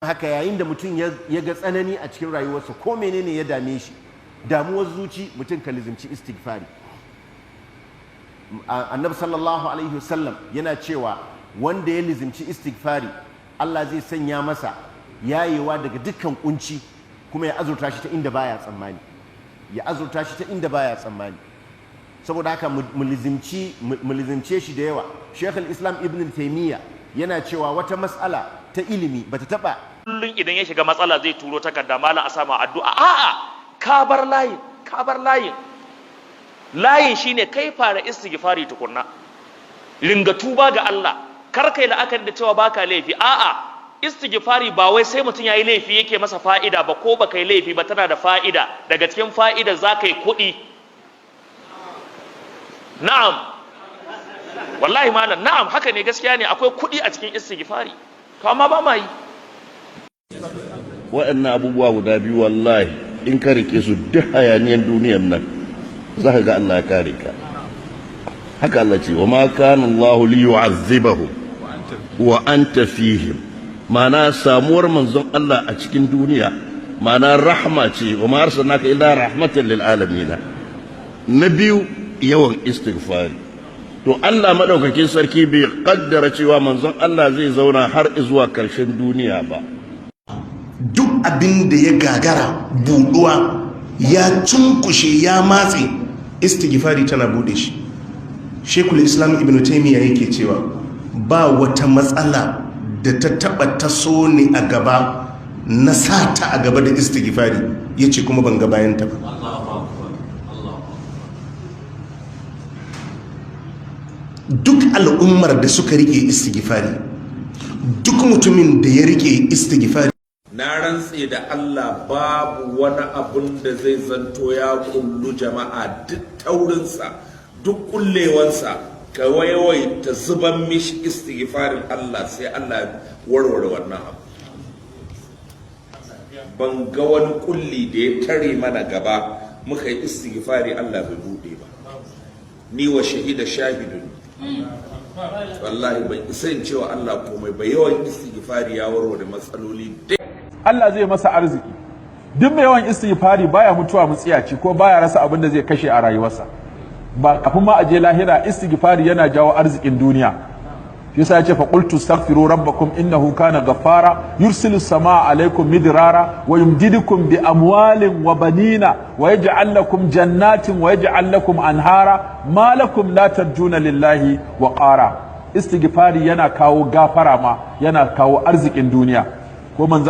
Haka yayin da mutum ya ga tsanani a cikin rayuwarsa, ko menene ya dame shi, damuwar zuci, mutum ka lizimci istighfari. Annabi sallallahu alaihi wasallam yana cewa wanda ya lizimci istighfari, Allah zai sanya masa yayewa daga dukkan kunci, kuma ya azurta shi ta inda baya tsammani, ya azurta shi ta inda baya tsammani. Saboda haka mu lizimce shi da yawa. Sheikh Islam Ibn Taymiyyah yana cewa wata mas'ala ta ilimi bata taba Kullun idan ya shiga matsala zai turo takarda, "Malam, a sama addu'a." A'a, ka bar layin, ka bar layin. Layin shine kai fara istighfari tukunna, ringa tuba ga Allah. Kar kai la'akari da cewa baka laifi. A'a, istighfari ba wai sai mutum yayi laifi yake masa fa'ida ba. Ko baka yi laifi ba, tana da fa'ida. Daga cikin fa'ida, za ka yi kuɗi. Na'am, wallahi malam, na'am, haka ne, gaskiya ne, akwai kuɗi a cikin istighfari. To amma ba ma yi. Waɗannan abubuwa guda biyu, wallahi in ka rike su, duk hayaniyan duniyar nan za ka ga Allah ya kare ka. Haka Allah ce: "Wa ma kana Allah li yu'azzibahum wa anta fihim." Ma'ana, samuwar manzon Allah a cikin duniya ma'ana rahma ce. "Wa ma arsalnaka illa rahmatan lil alamin." Na biyu, yawan istighfari. To Allah madaukakin sarki bai kaddara cewa manzon Allah zai zauna har zuwa karshen duniya ba. Duk abin da ya gagara buduwa, ya cunkushe, ya matse, istighfari tana bude shi. Shekul Islam Ibn Taymiya yake cewa ba wata matsala da ta taba taso ni a gaba na sa ta a gaba da istighfari, yace kuma ban ga bayan ta ba. Duk al'ummar da suka rike istighfari, duk mutumin da ya rike istighfari. Na rantse da Allah, babu wani abun da zai zanto ya kullu jama'a, duk taurinsa, duk kullewansa, ka ta zuban mishi istighfarin Allah, sai Allah warware wannan abu. Ban ga wani kulli da ya tare mana gaba, muka yi istighfari, Allah bai bude ba. Ni wa shahida shahidun, wallahi ban isa in cewa Allah komai ba. Yawan istighfari ya warware matsaloli. Allah zai masa arziki. Duk mai yawan istighfari baya mutuwa mutsiyaci, ko baya rasa abin da zai kashe a rayuwarsa ba kafin ma a je lahira. Istighfari yana jawo arzikin duniya. Shi yasa yace: "Fa qultu astaghfiru rabbakum innahu kana ghaffara, yursilu samaa alaikum midrara wa yumdidukum bi amwalin wa banina wa yaj'al lakum jannatin wa yaj'al lakum anhara, ma lakum la tarjuna lillahi wa qara." Istighfari yana kawo gafara ma, yana kawo arzikin duniya ko manzo.